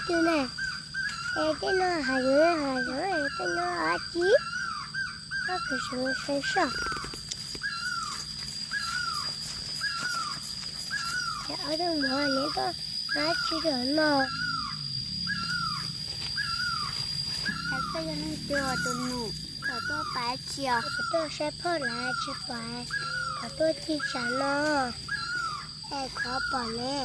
Twg ne? Es tej no hav zoov hav zoov, tej no dab tsi? Koj kov seev saib soj. Ces ob tug muam neb tuaj dab tsi lawm no? Es koj yog leej twg os tus nus? Koj tuaj pab tsi os? Koj tuaj saib phauj lawv tsis pom, koj tuaj cig tsav no. Es koj pom ne?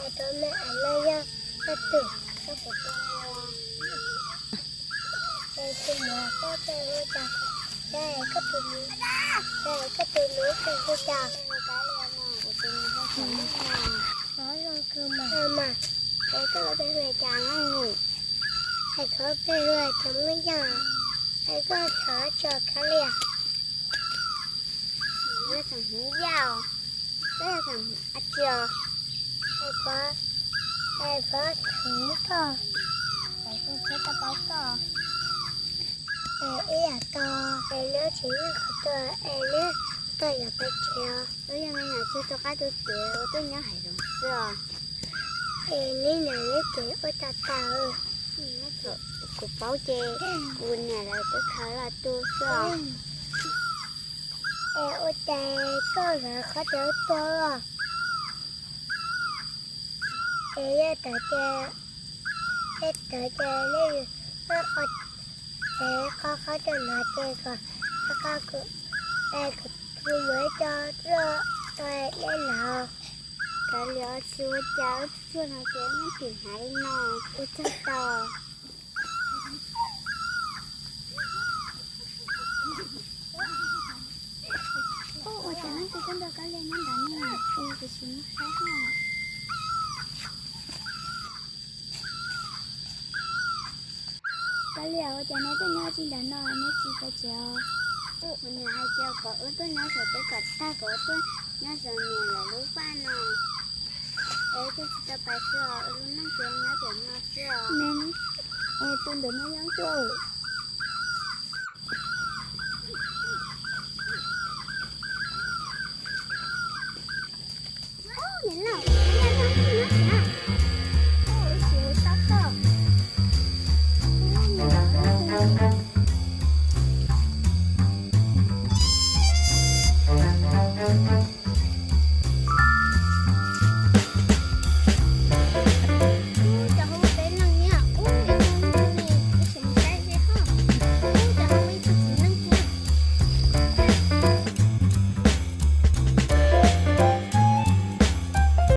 Es tus me a no yog leej twg? Es tus muam koj peb hu cas? Es koj tus nus, es koj tus nus peb hu cas? Ov zoo kawg mas. Mas es koj lub npe hu cas leej nus? Es koj peb hu cas Muaj Yaj. Es koj xav tso kab lias? Yog tseem hnyuv yaj os, peb yog tseem a tsi os? Es koj, es koj tseem toj, es koj tseem tau paub toj. Es ib yam tau, es neb tsis nyob qhov twg, es neb tau yam pes tsawg? Wb yog me nyuam tsis tu qab tu tsev, wb tuaj nyob hav zoov xwb os. Es neb niam neb txiv ua cas tau? Kuv paub ces kuv niam lawv twb khaws los tu xwb os. Es ua cas koj lawv qhov tias wb tuag os? Es yog tawv ces, yog tawv ces nej, es qhov qhov twg no ces kom, kom kuv, es kuv mus ib co tuaj, es nej na. Kav liam, tsis ua cas, wb tsuag no ces nyob tim hnav li no, ua tsaug tau. Ua cas leej twg tuaj nrog kab lias nyob ntawd ne? Kuv tsis muaj saib os. Kab lias, ua cas neb tuaj nyob tsis ntawm no, neb tsis pais tsev os? Kuv niam hais tias kom wb tuaj nyob saum peb kom tag, kom wb tuaj nyob saum niam lawv lub vaj no. Es wb twb tsis tau pais xwb os, wb lub neej ces nyob pem no xwb os. Es tus ntawm no yog tus niam laus.